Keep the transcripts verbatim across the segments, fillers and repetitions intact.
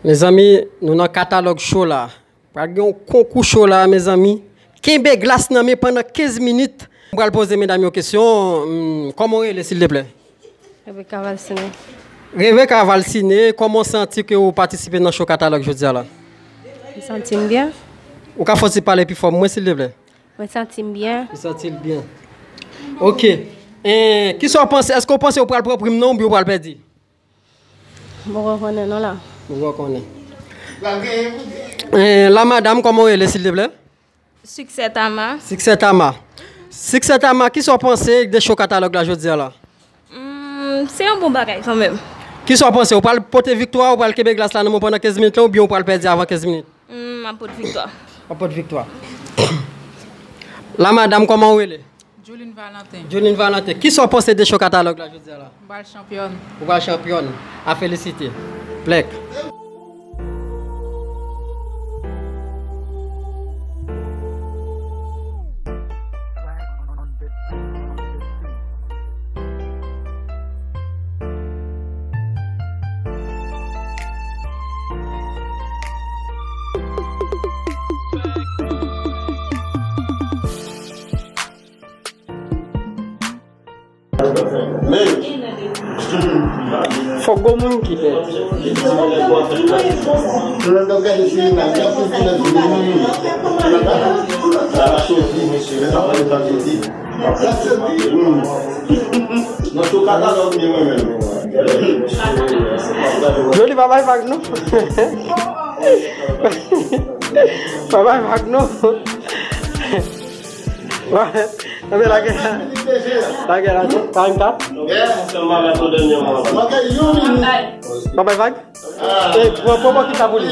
Mezanmi, nou nan katalòg cho la. Pral gen yon konkou cho la, mezanmi. Kenbe glas nan men pandan kenz minit. M pral poze medam yo kesyon. Hmm, kòman w rele, silteplè? Rebecca Valcine. Rebecca Valcine, kòman w santi ke w patisipe nan cho katalòg jodi a la? M santi m byen. Ou ka fè yon ti pale pi fò pou mwen, silteplè? Mwen santi m byen. Ou santi l byen. Ok. Eh, kisa w panse? Èske w panse w pral pran prim nan oubyen w pral pèdi? M poko konnen non la. M poko konnen. Eh, la madam, kòman w rele, silteplè? Succès Tama. Succès Tama. Succès Tama, kisa w panse de cho katalòg la jodi a la? Hmm, se yon bon bagay kanmenm. Kisa w panse? Ou pral pote viktwa, ou pral kenbe glas la nan men w pandan kenz minit la, oubyen ou pral pèdi avan kenz minit? Hmm, m ap pot viktwa. W ap pot viktwa. La madam, kòman w rele? Juline Valentin. Juline Valentin. Kisa w panse de cho katalòg la jodi a la? M pral chanpyòn. Ou pral chanpyòn. A felisite. Plèk. Men, fòk gon moun ki pèdi. Joli, pa bay vag non. Pa bay vag non. Anben, lage la. Lage la, trannkat. Babay vag. E, pran, pran bò ki sa pou li.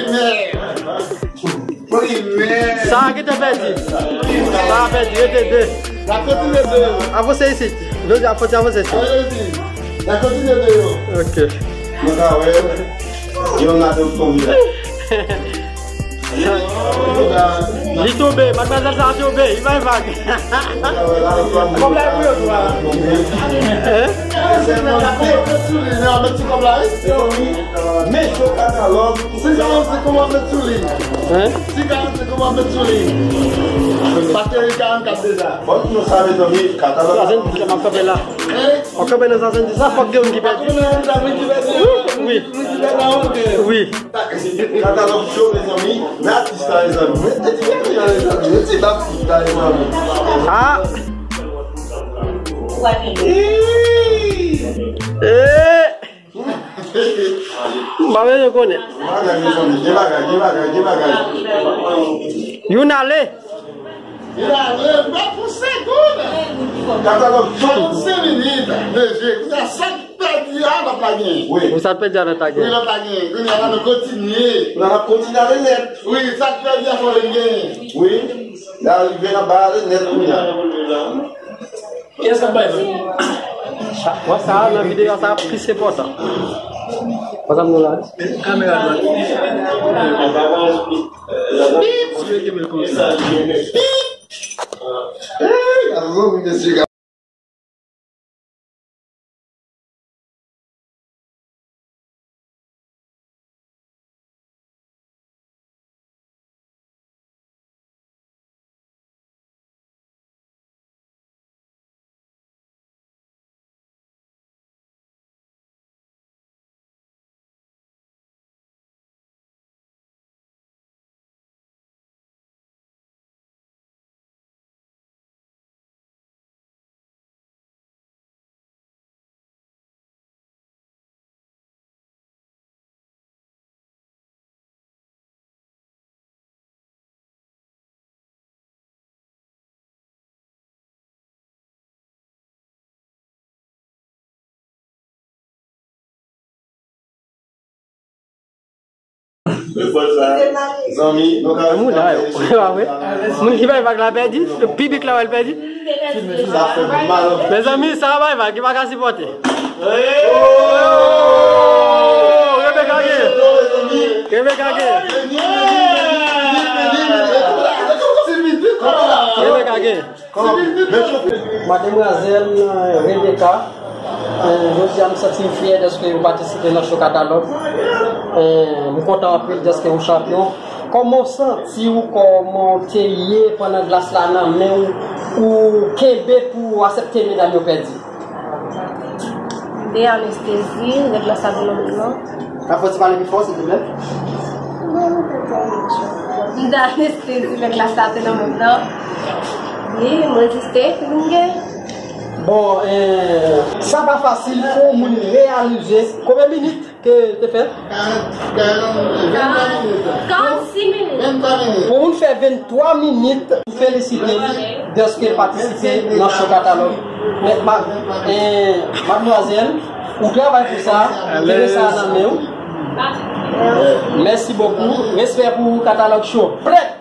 Sa a gentan pèdi. Sa a pèdi, rete de. Avanse isit. Jodi a fò ti avanse isit. Ok. Mwen ka wè. Yon la de konbyen. Li tonbe, madmwazèl sa a tonbe, li bay vag. Kòb la e pou yo tou a. Hein? Men cho katalòg. Si karannsenk ou ap met sou li. Hein? Si karannsenk ou ap met sou li. Paske li karannkat deja. Bon, nou sa, mezanmi, katalòg. Sa se yon ti m ap kanpe la. Hein? An kanpe nan sa, sa, sa, fòk gen youn ki pèdi. Wi. Wi. Katalòg cho, mezanmi. Men atis la, mezanmi. Men ti atis la, mezanmi. Men ti atis la, mezanmi. Ah. Eh. M pa bezwen konnen. Gen bagay, mezanmi. Gen bagay, gen bagay, gen bagay. Youn ale. Youn ale, pa pou segonn. Katalòg cho. Senk minit. Deje. Kounya sa Pèdi a, lòt la genyen. Wi. Ou sa t pèdi a, lòt la genyen. Wi, lòt la genyen. Kounye a la, nou kontinye. N ap kontinye ale nèt. Wi, sa k pèdi a, fò l genyen. Wi. N a rive nan ba ale nèt kounye a. Kiyès k ap bay vag? Sa, wè sa, nan videyo sa, plis enpòtan. Wè sa m di w la? Kamera dwat. Pip! Si yo kenbe l konsa. Pip! Ey, gade, mesye. Zanmi, nou ka... Moun la, yo. Moun ki bay vag la pèdi, piblik la wè l pèdi. Sa fè mal. Mezanmi, sa bay vag, ki pa ka sipòte. Oh! Rebecca gen. Rebecca gen. Rebecca gen. Mademwazèl, euh, Rebecca. Eh, jodi a m santi m fyè dèske ou patisipe nan show katalòg. Eh, m kontan anpil dèske ou chanpyon. Kòman w santi w? Kòman w te ye pandan glas la nan men w? Ou kenbe pou w aksepte medam yo pèdi? M te anestezi, règ la sa te nan men m nan. Ka fò ti pale pi fò, silvouplè? M te anestezi, règ la sa te nan men m nan. Wi, m reziste, pou m gen. Bon, eh, sa pa fasil pou yon moun reyalize konbyen minit ke te fè? Karant, karant, venntwa minit. Karant sis minit. Venntwa minit. Pou moun fè venntwa minit, m felisite l dèske patisipe nan show katalòg. Men, ma, eh, madmwazèl, ou travay pou sa, ou kenbe sa nan men w. Mèsi bokou. Respè pou Katalòg Show. Prèt!